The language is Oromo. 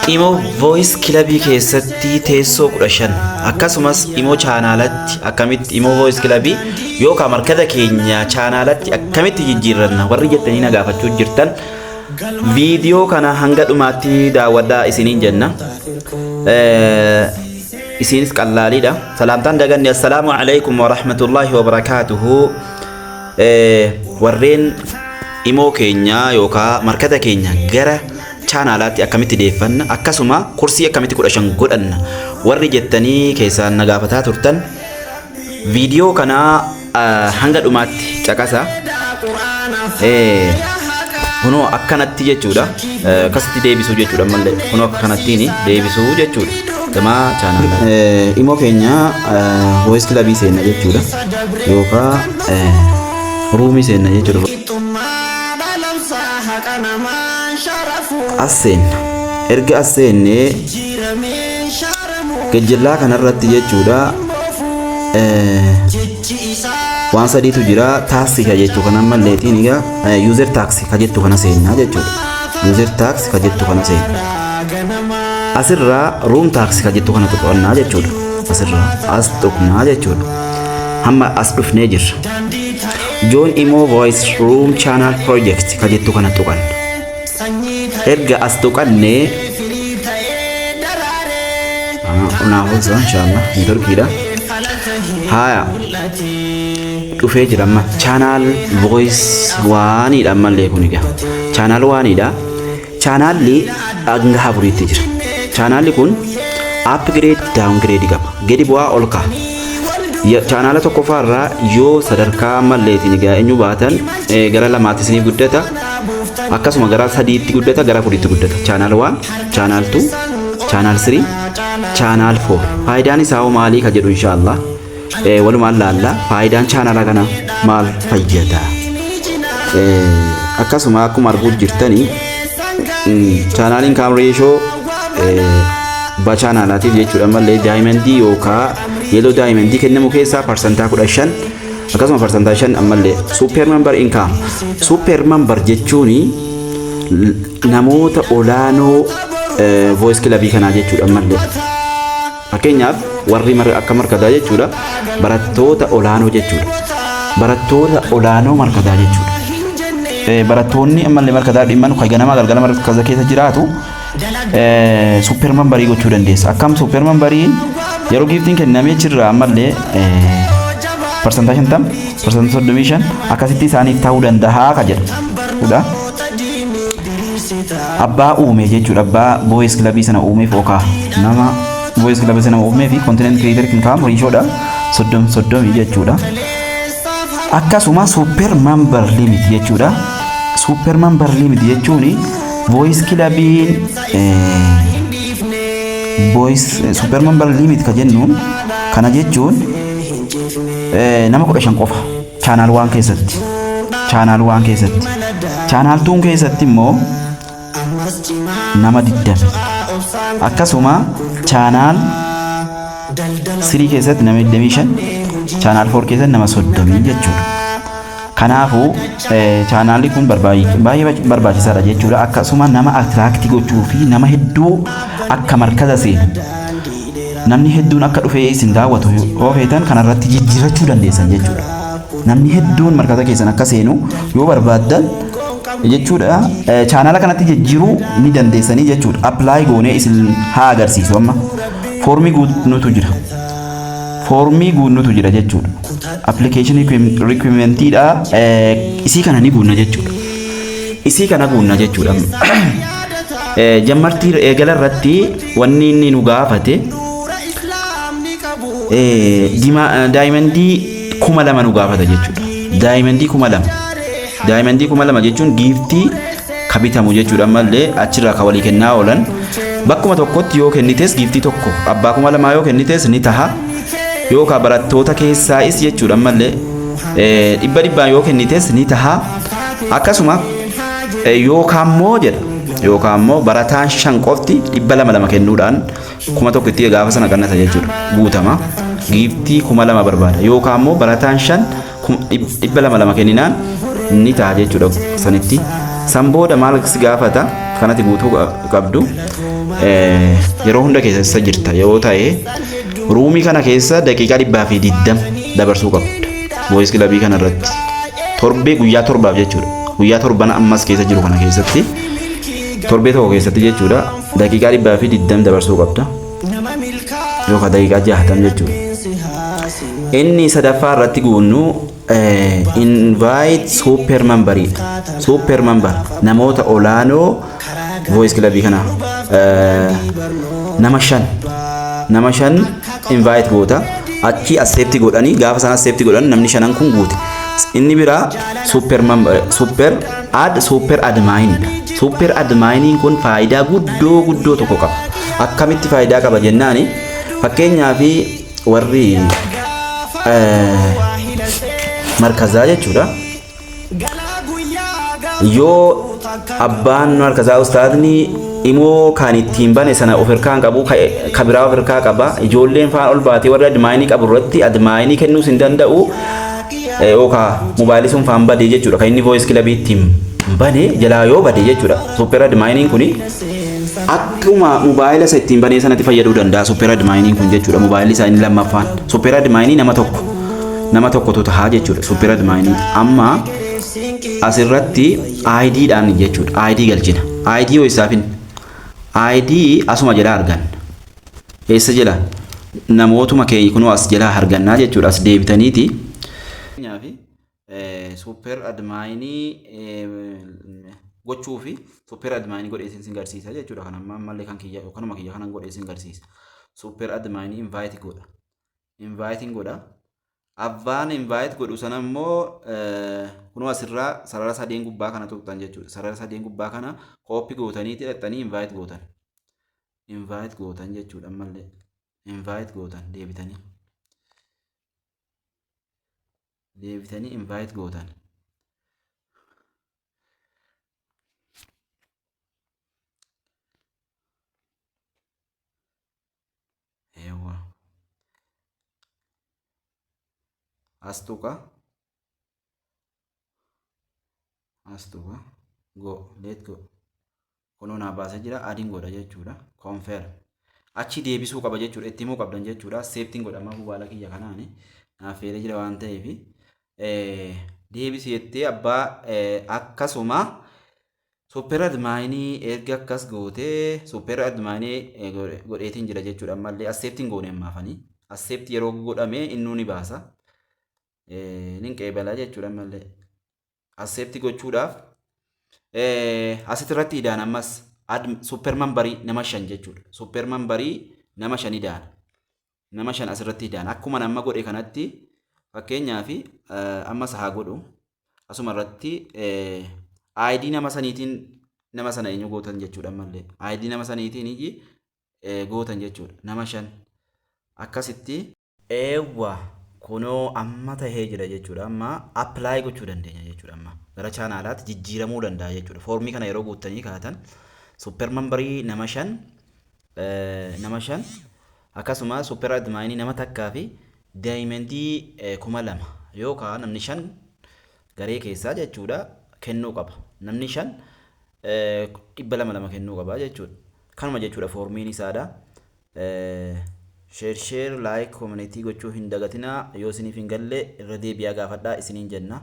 Imo Voice Clubii keessatti teessoo 15, akkasumas Imo channelatti akkamitti Imo Voice Clubii yookaan markata keenya channelatti akkamitti jijjiirranna warri jettanii na gaafachuu jirtan, viidiyoo kana hanga dhumaatti daawwadhaa isiniin jenna. Isinis qallaaliidha. Salaamtaan daganne, assalaamu alaikum wa rahmatullahi wa barakaatuhu. Warreen Imo keenya yookaan markata keenya gara channelaatti akkamitti deeffanna, akkasuma kursii akkamitti 15 godhanna warri jettanii keessaan na gaafataa turtan, viidiyoo kana hanga dhumaatti caqasa. Kunoo akkanatti jechuudha. Akkasitti deebisuu jechuudha mallee. Kunoo akka kanattiin deebisuu jechuudha. Gama channel. Imo keenya voice clubii seenna jechuudha. Yookaan roomii seenna jechuudha. As seenna. Erga as seennee gajjallaa kanarratti jechuudha. Waan sadiitu jira. Task ka jettu kana malleetiin egaa user task ka jettu kana seennaa jechuudha. User task ka jettu kana seenna. Asirraa room task ka jettu kana tuqannaa jechuudha. Asirraa as tuqnaa jechuudha. Hamma as dhufnee jirra. Join Imo Voice Room Channel Project ka jettu kana tuqanna. Erga as tuqannee naafus inshallah networkiidha. Haya, dhufee jira amma channel voice oneiidha ammallee. Kun egaa channel oneiidha. Channelli hanga afuriitti jira. Channelli kun upgrade, downgrade qaba. Gadi bu'aa, ol ka'a. Channela tokkoffaarraa yoo sadarkaa malleetiin egaa eenyu baatan gara lamaatti isiniif guddata. Akkasuma gara sadiitti guddata, gara afuriitti guddata. Channel 1, channel 2, channel 3, channel 4. Faayidaan isaa hoo maalii ka jedhu inshaallah walumaan laalla. Faayidaan channela kana maal fayyada? Akkasuma akkuma arguu jirtanii channel income ratio abbaa channelaatiif jechuudha mallee diamondii yookaan yellow diamondii kennamu keessaa 15%, akkasuma 5% ammallee super member income. Super member jechuun namoota olaanoo voice clubii kanaa jechuudha ammallee. Fakkeenyaaf warri akka markataa jechuudha, barattoota olaanoo jechuudha. Barattoota olaanoo markataa jechuudha. Barattoonni ammallee markataa dhimman kan ganama galgala markaza keessa jiraatu super memberii gochuu dandeessa. Akkam super memberiin yeroo giftiin kennamee jirra ammallee 50%, 35% akkasitti isaaniif ta'uu danda'a ka jedha. Abbaa uume jechuudha. Abbaa voice clubii sana uumeef yookaan nama voice clubii sana uumee fi content creator income ratiodha 30 30 jechuudha. Akkasuma super member limit jechuudha. Super member limit jechuun voice clubiin voice super member limit ka jennuun kana jechuun nama 15 qofa channel 1 keessatti. Channel 1 keessatti. Channel 2 keessatti immoo nama 20. Akkasuma channel 3 keessatti nama 25, channel 4 keessatti nama 30 jechuudha. Kanaafuu channelli kun baay'ee barbaachisaadha jechuudha. Akkasuma nama attract gochuu fi nama hedduu akka markaza seenu, namni hedduun akka dhufee isin daawwatu yoo feetan, kanarratti jijjiirrachuu dandeessan jechuudha. Namni hedduun markaza keessan akka seenu yoo barbaaddan jechuudha, channela kanatti jijjiiruu ni dandeessanii jechuudha. Apply goonee isin haa agarsiisu amma. Foormii guutuutu jira. Foormii guunnutu jira jechuudha. Application requirementiidha. Isii kana ni guunna jechuudha. Isii kana guunna jechuudha. Jammartii eegala irratti wanni inni nu gaafate diamondii 2000 nu gaafata jechuudha. Diamondii 2000. Diamondii 2000 jechuun giftii ka bitamu jechuudha ammallee achirraa ka walii kennaa oolan. Bakkuma tokkotti yoo kennites, giftii tokko abbaa 2000 yoo kennites ni taha. Yookaan barattoota keessaayis jechuudha ammallee dhibba dhibbaan yoo kennites ni taha. Akkasuma yookaan immoo jedha, yookaan immoo barataan shan qofti 200 lama kennuudhaan 1000 itti gaafa sana qannata jechuudha, guutama. Giftii 2000 barbaada. Yookaan immoo barataan shan 200 lama kenninaan ni ta'a jechuudha sanitti. San booda maal si gaafata? Kanatti guutuu qabdu. Yeroo hunda keessa jirta yoo ta'e, roomii kana keessa daqiiqaa 120 dabarsuu qabda. Voice clubii kana irratti torbee guyyaa 7f jechuudha. Guyyaa torban ammas keessa jiru kana keessatti, torbee tokko keessatti jechuudha, daqiiqaa 120 dabarsuu qabda. Yookaan daqiiqaa 60 jechuudha. Inni sadaffaa irratti guunnu invite super memberidha. Super member namoota olaanoo voice clubii kana nama 5 invite goota. Achi accept godhanii, gaafa sana accept godhan, namni shanan kun guute. Inni biraa super member, super add super adminidha. Super adminiin kun faayidaa guddoo guddoo tokko qaba. Akkamitti faayidaa qaba jennaani, fakkeenyaaf warri markazaa jechuudha. Yoo abbaan markazaa, ustaadni imoo kan ittiin bane sana of hirkaan qabu, ka biraa of hirkaa qaba, ijoolleen faan ol baatee warra adminii qabu irratti adminii kennuus hin danda'u. Yookaan mobaayilii sun faan badee jechuudha, kan inni voice clubii ittiin bane jalaa yoo bade jechuudha, super adminiin kuni akkuma mobaayila isa ittiin banee sanatti fayyaduu danda'a super adminiin kun jechuudha. Mobaayilli isaa inni lammaffaan super adminii nama tokko, nama tokkotu tahaa jechuudha. Super adminii amma asirratti ID dhaan jechuudha, ID galchina. ID yoo isaafin ID asuma jalaa arganna. Eessa jala? Namootuma keenya kunoo as jalaa argannaa jechuudha, as deebitaniiti. Super adminii gochuu fi super adminii godhee isin garsiisa jechuudha. Kan amma ammallee kan kiyya, kanuma kiyya kanan godhee isin garsiisa. Super adminii invite godha. Inviting godha. Abbaan invite godhu sana immoo kunoo asirraa sarara sadeen gubbaa kana tuqxan jechuudha. Sarara sadeen gubbaa kana copy gootanii hidhattanii invite gootan. Invite gootan jechuudha ammallee. Invite gootan deebitanii. Deebitanii invite gootan. Eewwa. As tuqa. As tuqa. Go. Let go. Kunoo naa baasee jira. Adiin godha jechuudha. Confirm. Achi deebisuu qaba jechuudha. Itti himuu qabdan jechuudha. Acceptiin godhama mobaayila kiyya kanaani. Naaf feeree jira waan ta'eef. Deebisi jettee abbaa akkasuma super adminii erga akkas gootee, super adminii godheetiin jira jechuudha. Ammallee acceptiin goone ammaafanii. Accept yeroo godhame innuu ni baasa. Nin qeebala jechuudha ammallee. Accept gochuudhaaf asitti irratti idaan ammas super memberii nama 5 jechuudha. Super memberii nama 5 idaan. Nama 5 asirratti idaan. Akkuma nama godhe kanatti, fakkeenyaaf ammas haa godhu. Asuma irratti ID nama saniitiin nama sana eenyu gootan jechuudha ammallee. ID nama saniitiin iji gootan jechuudha. Nama 5 akkasitti. Eewwa, kunoo amma tahee jira jechuudha. Amma apply gochuu dandeenya jechuudha. Amma gara channelaatti jijjiiramuu danda'a jechuudha. Foormii kana yeroo guuttanii kaatan, super memberii nama 5, akkasuma super adminii nama takkaa fi diamondii 2000 yookaan namni 5 garee keessaa jechuudha kennuu qaba. Namni 5 200 lama kennuu qaba jechuudha. Kanuma jechuudha foormiin isaadha. Share, share, like, commentii gochuu hin dagatinaa. Yoo isiniif hin galle irra deebi'aa gaafadhaa isiniin jenna.